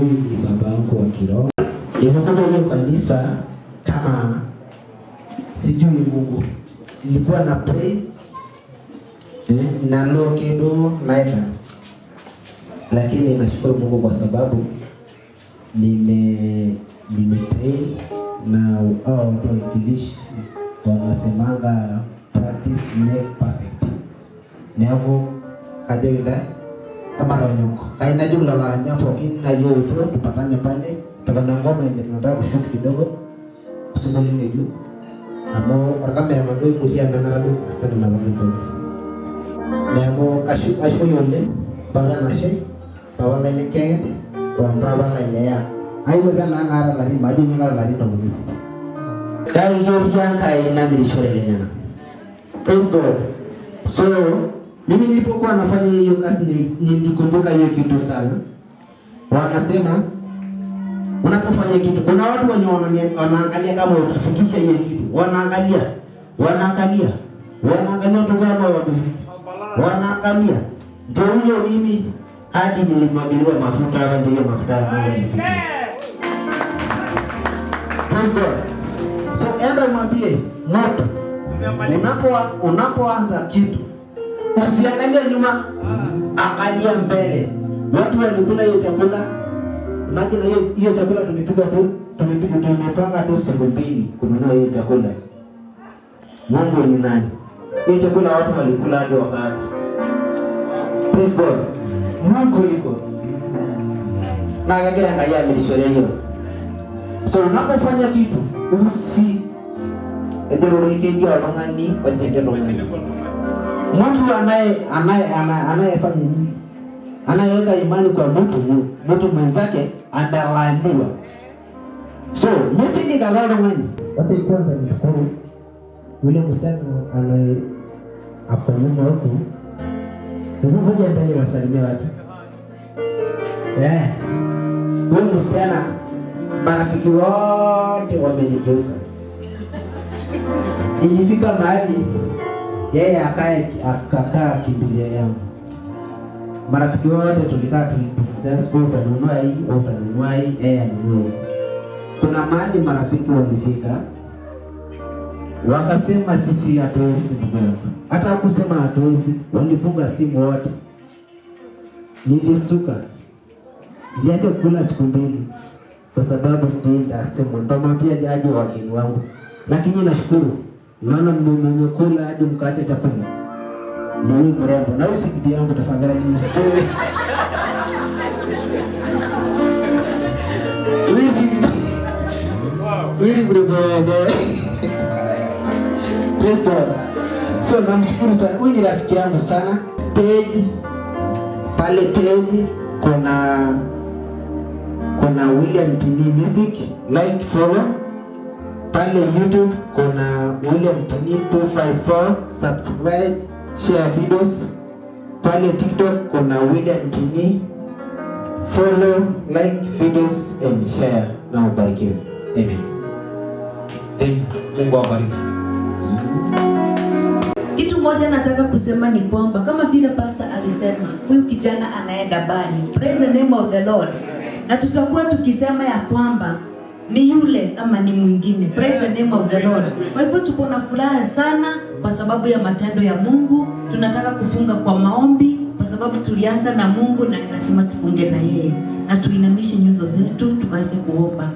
Huyu ni baba yangu wa kiroho. Nilikuja hiyo kanisa kama sijui Mungu, nilikuwa na praise na lokedo naenda, lakini nashukuru Mungu kwa sababu nimetrain na hao watu wa English wanasemanga, "Practice make perfect." Neeku kajoki ntae amatonyok, kai najoki lelo aranyak pookin nayeutuo tupatane pale, tuko na ngoma yenye tunataka kushoot kidogo usinkolio ng'ejuk amu orkameraman duo oimutie amu enara duo kinasita nena pookin toki. Neeku kashukoki oleng mpaka enashe papa lai lenkiyang'et o mpapa lai leya aiwuaki naa kaata ilarin, majo ninye kaata ilarin 16. Kake ketii Enkai namirishore lenyenak. Praise God. So mimi nilipokuwa nafanya hiyo kazi nilikumbuka hiyo kitu sana. Wanasema unapofanya kitu, kuna watu wenye wanaangalia kama utafikisha hiyo kitu, wanaangalia, wanaangalia, wanaangalia tu kama wanaangalia. Ndio huyo mimi hadi nilimwagiliwa mafuta hapa, ndio hiyo mafuta ya Mungu ilifikia. Praise God. So enda umwambie mtu unapoanza kitu usiangalie nyuma, angalia mbele. Watu walikula hiyo chakula. Imagine hiyo hiyo chakula tumepiga tu, tumepanga tu siku 2 kununua hiyo chakula. Mungu ni nani? Hiyo chakula watu walikula hadi wakaacha. Praise God. Mungu iko. Na kegira Enkai amirishore hiyo. So unapofanya kitu usi ejo keji oltung'ani oisaidia oltung'ani. Mtu anayefanya nini? Anayeweka imani kwa mtu mwenzake amelaaniwa. So, mimi kaka oltung'ani. Wacha kwanza nishukuru yule msichana anaye ako nyuma huku. Hebu kuja mbele wasalimie watu. Eh. Huyu msichana marafiki wote wamenigeuka. Nilifika mahali yeye akae akakaa kimbilio yangu. Marafiki wote tulikaa tulidiscuss, wewe utanunua hii, wewe utanunua hii, yeye anunue hii. Kuna mahali marafiki walifika wakasema sisi hatuwezi, ndugu yangu. Hata kusema hatuwezi, walifunga simu wote. Nilistuka, niliacha kula siku 2 kwa sababu sijui nitasema, nitamwambia aje wageni wangu, lakini nashukuru, naona mmekula hadi mkaacha chakula. Ni huyu mrembo na huyu si bibi yangu, tafadhali msitoe. Huyu si mrembo waje. Praise God. So namshukuru sana. Huyu ni rafiki yangu sana. Page pale page kuna William Tini Music, like, follow. Pale YouTube kuna William Tini 254, subscribe, share videos. Pale TikTok kuna William Tini, follow, like videos and share. Na ubarikiwe. Amen. Thank you. Mungu awabariki. Kitu moja nataka kusema ni kwamba kama vile pastor alisema, huyu kijana anaenda mbali. Praise the name of the Lord. Na tutakuwa tukisema ya kwamba ni yule ama ni mwingine. Praise the name of the Lord. Kwa hivyo tuko na furaha sana kwa sababu ya matendo ya Mungu. Tunataka kufunga kwa maombi kwa sababu tulianza na Mungu na lazima tufunge na yeye. Na tuinamishe nyuso zetu tukaweze kuomba.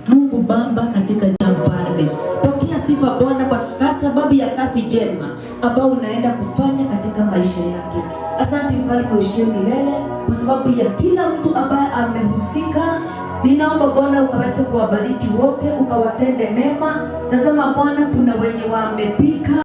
Mungu Baba, katika jina Mfalme, pokea sifa Bwana kwa sababu ya kazi njema ambayo unaenda kufanya katika maisha yake. Asante Mfalme uishie milele kwa sababu ya kila mtu ambaye amehusika. Ninaomba Bwana ukaweze kuwabariki wote, ukawatende mema. Tazama Bwana, kuna wenye wamepika